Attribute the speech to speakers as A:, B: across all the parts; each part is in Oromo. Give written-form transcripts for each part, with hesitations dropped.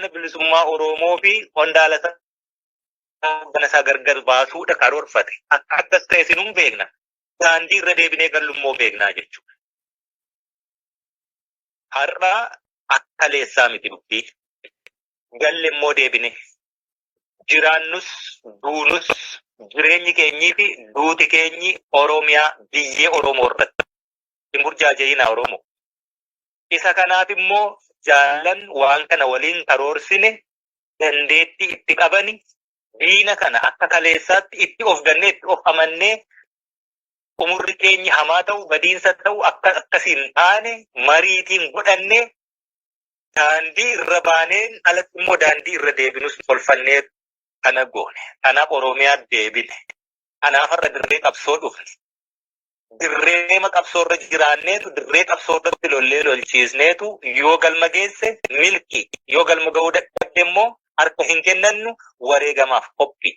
A: Waraana Bilisummaa Oromoo fi qondaala isaa hoggana isaa gargar baasuudha karoorfate. Akka akkas ta'e sinuu beekna. Daandii irra deebinee gallummoo beeknaa jechuudha. Har'a akka kaleessaa miti dubbii. Galle immoo deebine. Jiraannus duunus jireenyi keenyii fi duuti keenyi Oromiyaa biyyee Oromoo irratti. Hin burjaaja'inaa Oromoo. Isa kanaaf immoo jaallan waan kana waliin karoorsine dandeettii itti qabani diina kana akka kaleessaatti itti of gannee itti of amannee umurri keenyi hamaa ta'u badiinsa ta'u akka akkasiin taane mariitiin godhannee daandii irra baaneen alatti immoo daandii irra deebinus tolfannee kana goone. Kanaaf Oromiyaa deebine. Kanaaf har'a dirree qabsoo dhufne. Dirreema qabsoo irra jiraanneetu dirree qabsoo irratti lollee lolchiisneetu yoo galma geesse milki, yoo galma ga'uu dadhabde immoo harka hin kennannu, wareegamaaf qophii.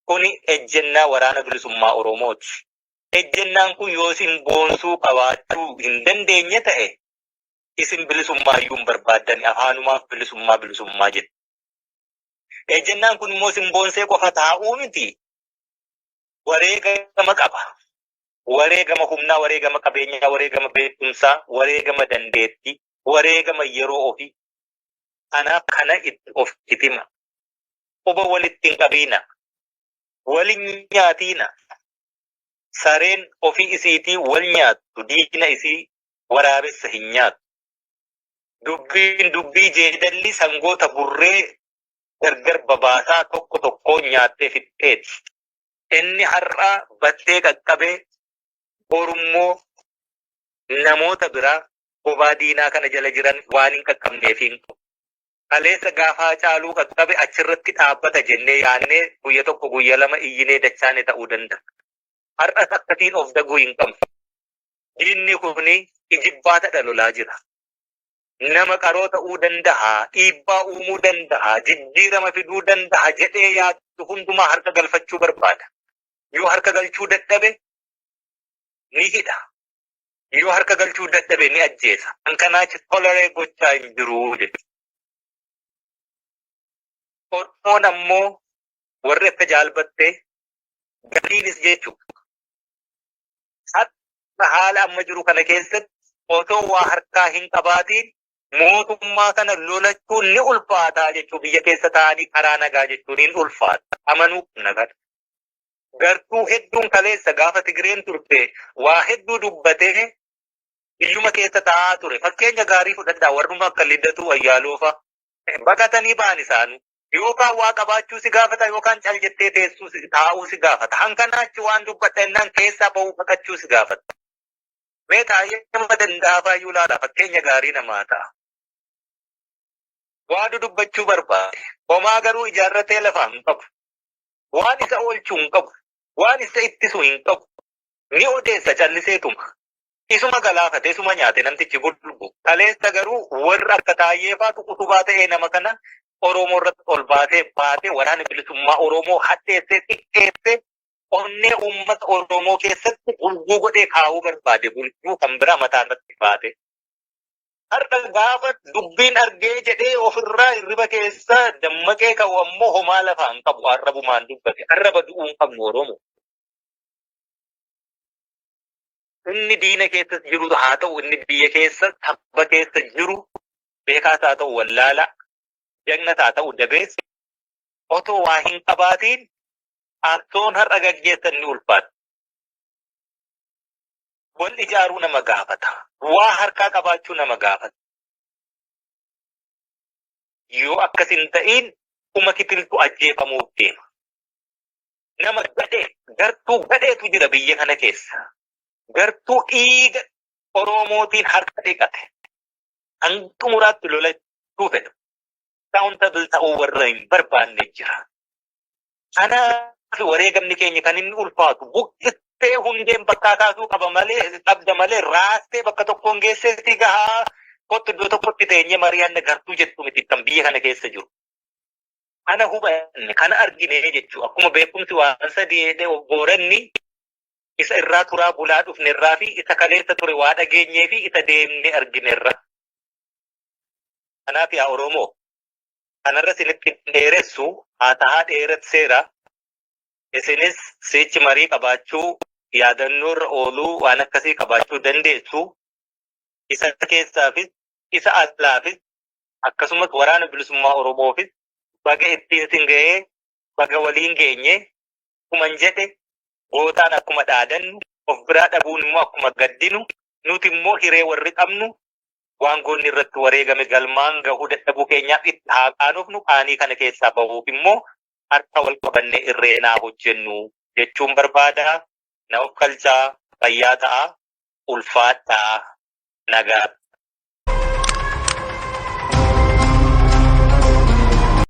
A: Kuni ejjennaa Waraana Bilisummaa Oromooti. Ejjennaan kun yoo isin boonsuu qabaachuu hin dandeenye ta'e isin bilisummaa iyyuu hin barbaaddani, afaanumaaf bilisummaa bilisummaa jettu. Ejjennaan kun immoo isin boonsee qofa taa'uu miti, wareegama qaba. Wareegama humnaa, wareegama qabeenyaa, wareegama beekumsaa, wareegama dandeettii, wareegama yeroo ofii. Kanaaf kana itti of hitima. Quba walitti hin qabiina. Walin nyaatiina. Sareen ofii isiitii wal nyaattu diina isii waraabessa hin nyaattu. Dubbiin dubbii jeedalli sangoota burree gargar babaasaa tokko tokkoon nyaattee fixxeeti. Inni har'a battee qaqqabe borummoo namoota biraa bobaa diinaa kana jala jiran waan hin qaqqabneef hin qabu. Kaleessa gaafa Haacaaluu qaqqabe achirratti dhaabbata jennee yaannee guyya tokko guyya lama iyyinee dachaane ta'uu danda'a. Har'as akkasiin of daguu hin qabnu. Diinni kun ijibbaatadha lolaa jira. Nama qaroo ta'uu danda'a, dhiibbaa uumuu danda'a, jijjiirama fiduu danda'a jedhee yaadu hundumaa harka galfachuu barbaada. Yoo harka galchuu dadhabe ni hidha. Yoo harka galchuu dadhabe ni ajjeesa. Kan kanaachi toleree gochaa hin jiru jechuudha. Oromoon ammoo warri akka jaalbattee galiinis jechuudha. Har'a haala amma jiru kana keessatti otoo waa harkaa hin qabaatiin mootummaa kana lolachuun ni ulfaataa jechuu, biyya keessa taa'anii karaa nagaa jechuun hin ulfaata. Amanuu qabna kana. Gartuu hedduun kaleessa gaafa Tigireen turte waa hedduu dubbatee biyyuma keessa taa'aa ture. Fakkeenya gaarii fudhadhaa, warruma akka Liddatuu Ayyaaloo fa'a. Baqatanii ba'an isaanuu. Yookaan waa qabaachuu si gaafata yookaan cal jettee teessuu taa'uu si gaafata. Hankanaa achi waan dubbadha jennaan keessaa ba'uu baqachuu si gaafata. Mee taa'ee nama danda'aa faayyuu ilaala, fakkeenya gaarii namaa ta'a. Waa dudubbachuu barbaade. Homaa garuu ijaarratee lafaa hin qabu. Waan isa oolchu hin qabu. Waan isa ittisu hin qabu. Ni odeessa calliseetuma. Isuma galaafate, isuma nyaate namtichi bulgu. Kaleessa garuu warra akka Taayyee faatu utubaa ta'ee nama kana Oromoo irratti ol baasee baatee Waraana Bilisummaa Oromoo hadheessee xiqqeessee onnee uummata Oromoo keessatti bulguu godhee kaa'uu barbaade, bulguu kan biraa mataa irratti baate. Har'a gaafa dubbiin argee jedhee ofirraa hirriba keessa dammaqee ka'u ammoo homaa lafaa hin qabu, arrabumaan dubbate. Arraba du'uu hin qabnu Oromoo. Inni diina keessas jiru haa ta'u, inni biyya keessa saba keessa jiru, beekaas haa ta'u wallaalaa, jagnas haa ta'u dabeessa, otoo waa hin qabaatiin qabsoon har'a gaggeessan ni ulfaata. Wal ijaaruu nama gaafata. Waa harkaa qabaachuu nama gaafata. Yoo akkas hin ta'iin kuma kitiltu ajjeefamuuf deema. Nama gadhee, gartuu gadheetu jira biyya kana keessa. Gartuu dhiiga Oromootiin harka dhiqate. Hanga xumuraatti lolachuu fedhu. Accountable ta'uu warra hin barbaanne jira. Kanaaf wareegamni keenya kan inni ulfaatu, buqqistee hundeen bakkaa kaasuu qaba malee qabda malee raastee bakka tokkoon geessee si gahaa, kottu iddoo tokkotti teenyee mari'anne gartuu jettu miti kan biyya kana keessa jiru. Kana hubanne, kana argine jechuu, akkuma beekumsi waan sadii jedhee Booranni, isa irraa turaa bulaa dhufne irraa fi isa kaleessa ture waa dhageenyee fi isa deemnee argine irraa. Kanaaf yaa Oromoo, Kanarra isinitti hin dheeressu, haasahaa dheeresseera. Isinis siichi marii qabaachuu, yaadannoorra ooluu waan akkasii qabaachuu dandeessu. Isa keessaafis, isa alaafis, akkasumas Waraana Bilisummaa Oromoofis baga ittiin sin ga'ee, baga waliin geenye. Akkuman jedhe, gootaan akkuma dhaadannu, of biraa dhabuun immoo akkuma gaddinu, nuti immoo hiree warri qabnu waan goonni irratti wareegame galmaan gahuu dadhabuu keenyaaf itti haa qaanofnu, qaanii kana keessaa bahuuf immoo harka wal qabannee irreen haa hojjennu jechuun barbaada. Na of kalchaa, fayyaa ta'aa, ulfaadhaa, nagaatti.